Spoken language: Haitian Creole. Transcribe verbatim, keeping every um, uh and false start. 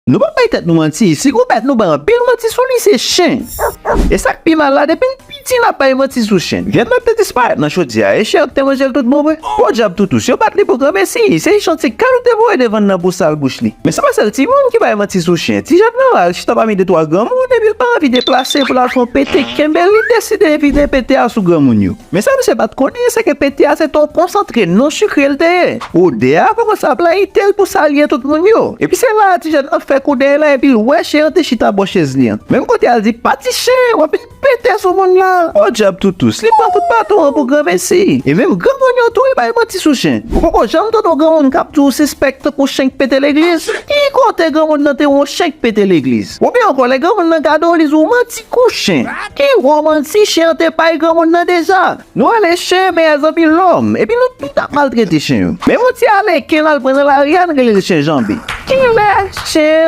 Nou pa bay tèt nou manti, si gon bèt nou bay anpil manti sou li, se chen. E sa k pi mal la, depi n piti n ap bay manti sou chen. Vyann nan te disparèt nan chodyè a, e chen an te manje l tout bon vre. Podyab Toutous, yo bat li pou granmesi, se yon ti kado te voye devan n nan pou sal bouch li. Men se pa sèl timoun ki bay manti sou chen. Ti jèn nan la, l chita pami de twa granmoun, epi l pa anvi deplase pou l al fè yon pete, kenbe l, li deside vide pete a sou granmoun yo. Men sa misye pa t konnen, se ke pete a se te yon konsantre non sikre l te ye. Odè a kòmanse ap layite l pou salye tout moun yo. Epi se la a ti jèn nan fè kou dèyè l la epi l wè chen an te chita bò chez li an. Menm kote a l di, "Pati chen, w ap vin pete sou moun la." Podyab Toutous, li pran tout baton an pou granmesi. E menm granmoun yo tou, li bay manti sou chen. Ou poko janm tande yon granmoun k ap di w sispèk tankou chen k pete legliz? Ki kote granmoun nan te wè yon chen k pete legliz? Oubyen ankò, lè granmoun nan gade w, li di w manti kou chen. Ki gwo manti chen an te bay granmoun nan deja? Nou rele chen meyè zanmi lòm, epi nou tout ap maltrete chen yo. Men yon ti aleken l al pran nan lari a, n rele l chen janbe. Kilè chen